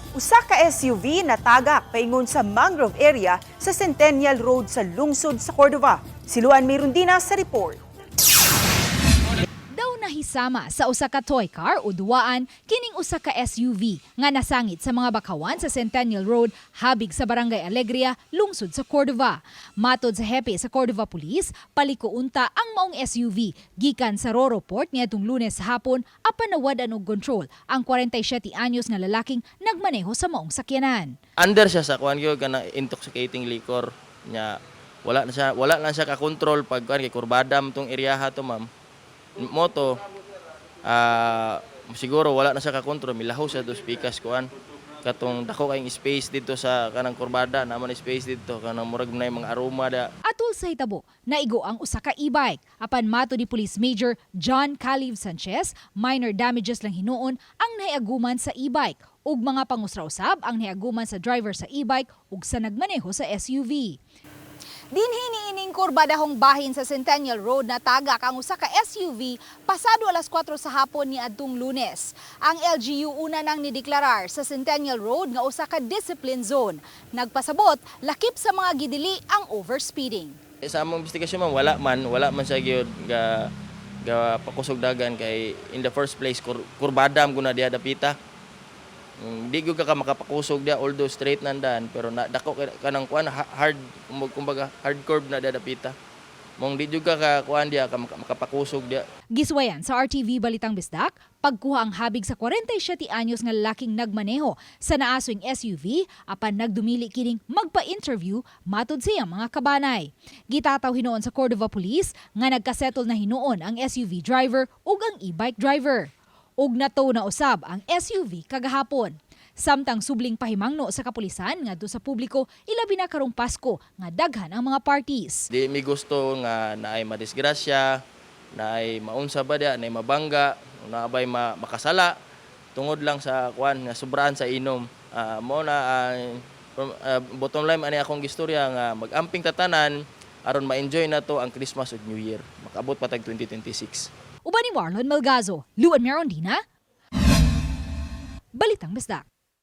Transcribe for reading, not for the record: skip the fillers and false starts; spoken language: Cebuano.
Usa ka SUV natagak paingon sa mangrove area sa Centennial Road sa lungsod sa Cordova. Si Luan Mirundina sa report. Daw nahisama sa usa ka toy car o duwaan kining usa ka SUV nga nasangit sa mga bakawan sa Centennial Road habig sa Barangay Alegria, lungsod sa Cordova. Matod sa hepe sa Cordova Police, paliko unta ang maong SUV gikan sa Roro Port niadtong Lunes sa hapon apan nawad-an og kontrol ang 47 anyos nga lalaking nagmaneho sa maong sakyanan. Under siya sa kuan gyud, kana intoxicating liquor nya. Wala na siya ka-control pag kuan kay kurbada man tong eryaha to, ma'am. Moto siguro wala na siya ka-control, milaho siya dos pikas kuan, katong dako kayong space dito sa kanang kurbada naman, space dito kanang murag na mga aroma da. Atul sa hitabo, naigo ang usa ka e-bike. Apan mato ni Police Major John Calive Sanchez, minor damages lang hinuon ang nahiaguman sa e-bike ug mga pangusra usab ang nahiaguman sa driver sa e-bike ug sa nagmaneho sa SUV. Dinhi niining kurbadahong bahin sa Centennial Road natagak ang usa ka SUV pasado alas 4 sa hapon ni adtong Lunes. Ang LGU una nang nideklarar sa Centennial Road nga usa ka discipline zone. Nagpasabot, lakip sa mga gidili ang overspeeding. Eh, sa among investigasyon, ma'am, wala man siya gyud ga pakusog dagan kay in the first place kurbada man guna diha dapita. Di gyud ka makapakusog dia although straight nandan, pero na dako kanang kuan, hard, kumbaga hard curve na diha dapita. Mong di jud ka kuan diha ka makapakusog diha. Giswayan sa RTV Balitang Bisdak, pagkuha ang habig sa 47 anyos nga lalaking nagmaneho sa naaswing SUV apan nagdumili kining magpa-interview matod sa iyang mga kabanay. Gitataw hinuon sa Cordova Police nga nagkasettle na hinuon ang SUV driver ug ang e-bike driver. Ug nato na usab ang SUV kagahapon. Samtang subling pahimangno sa kapulisan ngadto sa publiko, ilabi na karong Pasko nga daghan ang mga parties. Di mi gusto nga naay madisgrasya, naay maunsa ba diha, naay mabangga, naabay makasala tungod lang sa kuan nga sobrahan sa inom. Mo na bottom line ani akong gistorya nga mag-amping tatanan aron ma-enjoy na to ang Christmas ug New Year. Makaabot pa tag 2026. Uban ni Marlon Malgazo, Luan Merondina, Balitang Bisdak.